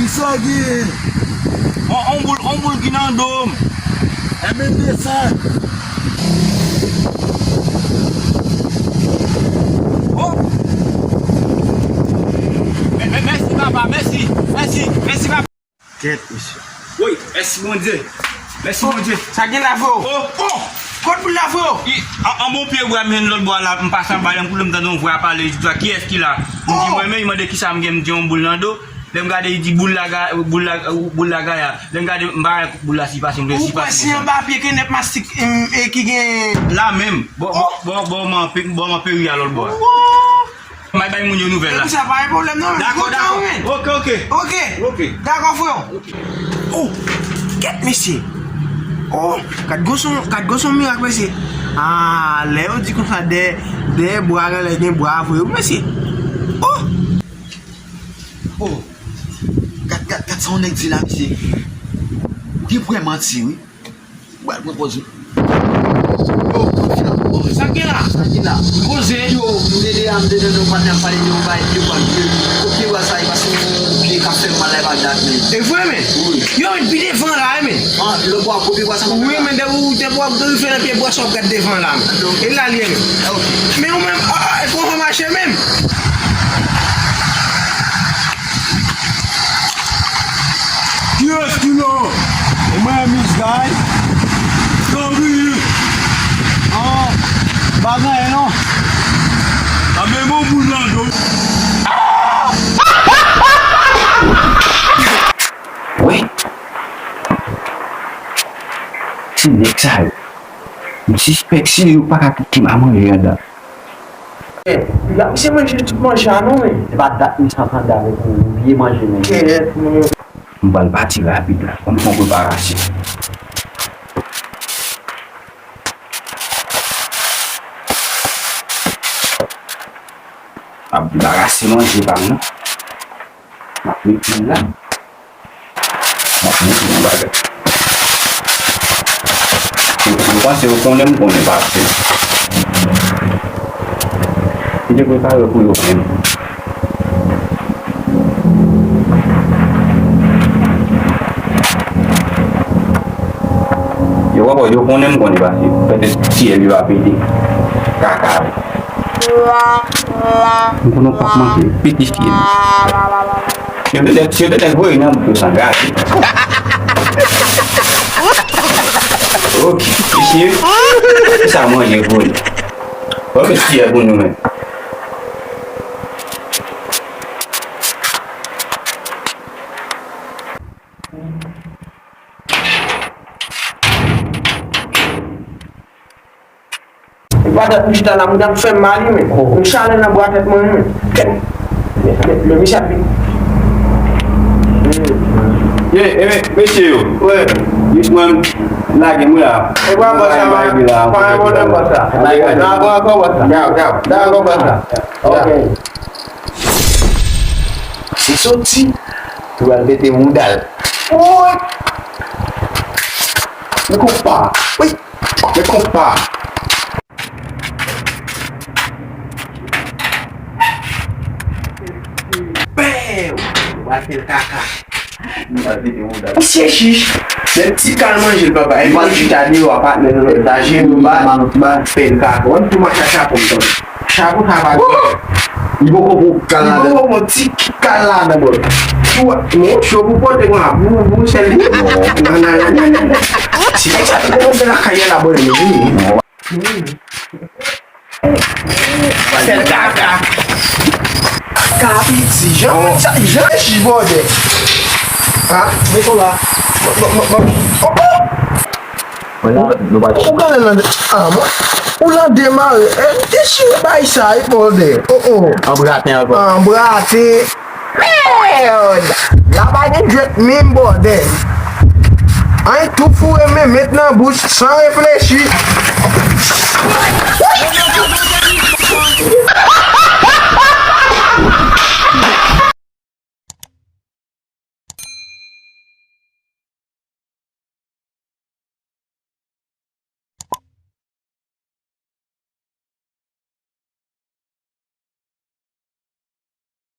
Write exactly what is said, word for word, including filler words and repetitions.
Sa gen? On, on boul, on boul ki nan do m. Ebyen desann. Oh! Mè-, mè-, mèsi, papa, mèsi, mèsi, mèsi, papa. Kèt, mesye. Woy, mèsi, Bondye. Mèsi, Bondye. Sa gen la, freo? Oh! Oh! Kot boul la, freo? I, an, an bon pye bwa, m jwenn lòt bò a la, m pase anba, lè m koule, m tande yon vwa pale, li di, "Kiyès ki la?" M di, "Mwen menm." Li mande kisa m gen, m di, "Yon boul nan do." Lè m gade, li di, "Boul la ga-, boul la, boul la gaya." Lè m gade, m pa wè boul la si pase, m vle si pase. Ou kwè se anba pye kenèp mastik, em, e ki gen la menm? Bò, bò, bò, bò, man pe-, bò, man peri a lòt bò a. May bay moun yo nouvèl la. Epi sa pa gen pwoblèm non, men. Dakò, dakò. Ok, ok. Ok. Ok. Dakò, freo. Oh, kèt mesye. Oh, gad gwo son, gad gwo son mirak, mesye. Ah, lè yo di konsa, dèyè, dèyè bwa, genlè gen bwa vre, wi, mesye. Oh! Oh, gad, gad, gad sa yon nèg di la, mesye. Ou gen pou wè manti, wi. Ou pral pran pòz ou. Yo, konfyans. Sa gen la? Sa gen la? Poze. Yo, m te de a, m te de nou patnè ap pale de yon bagay, de yon bagay. Kote bwa sa, e pa se yon pye k ap fè m mal la, e pa dat, men. E vre, men? Wi. Yo, men pi devan la, men. Ah, lòt bwa, kote bwa sa, wi, men depi w, depi w ap rive nan pye bwa sa, w ap gad devan la, men. E la l ye, men. Ah, ok. Men ou menm, ah, ah, e konsa mache menm. Kiyès ki la? E mwen, Miss Guy. Tanbri. Ah, pa gen anyen non. Anben, bon boul nan do. Wi. Ti nèg sa yo. M sispèk si yo pa ka kite m a manje anndan. Eh, la, misye manje tout manje a non, men. Se pa dat misye antann avèk ou, ou bliye manje, men. Kèt, men. M pral pati rapid la, ban m fè yon preparasyon. M ap debarase manje pa m nan. M ap mete l la. M ap mete yon bagay. Mwen panse yo konnen m konnen pase. Li te prepare pou yo menm. Yo konprann, yo konnen m konnen pase. Petèt fyèl yo a pete. Kaka. M konnen w p ap manke pete fyèl. Yo te nèk, yo te nèk voye nan bout yo san gate. Ok, mesye. Se sa manje voye. Bon, mesye, pou nou menm. E pa dat m chita la, mouda m fè m mal, wi, men. M chale nan bwa tèt mwen, wi, men. Kèt. Men, men, men, misye ap vin. Ye, e, men, mesye yo. Wi. Jis mwen, lage m, wi, la. E pa bò sa, pa, pa yon mò nan bò sa. Nan bò ankò bò sa. Nan bò ankò bò sa. Ok. Se soti. Pou al mete mouda l. Woy! Men konpa. Wi. Men konpa. Bèw! Ou al fè l kaka. Misye chich. Lè ti kal manje l papa. Epi l chita deyò a patnè nan lòt etaje. Ba, ba, fè l kaka. Wè m tou mache a chapo m tonbe. Chapo sa pa gen. Li poko pran kal ladan. Li poko pran ti kal ladan, bro. Tou, non, cho pou pote konsa, pou, pou sèl li. Non. Nan, nan, nan, nan, nan. Si nèg sa te konn fè lakay la, bro, li vini. Sèl kaka. Kaka piti. Jan, jan, jan, jibòdè. Ha? Meton la. Bon, bon, bon, bon. Oh, oh. Ou gade nan de-, ah, mwen. Ou nan demare. E, dechire bay sa, e bòdè. Oh, oh. Anbrate ankò. Anbrate. Mèd! La pa gen jwèt menm, bòdè. Anyen tou foure men met nan bouch san reflechi.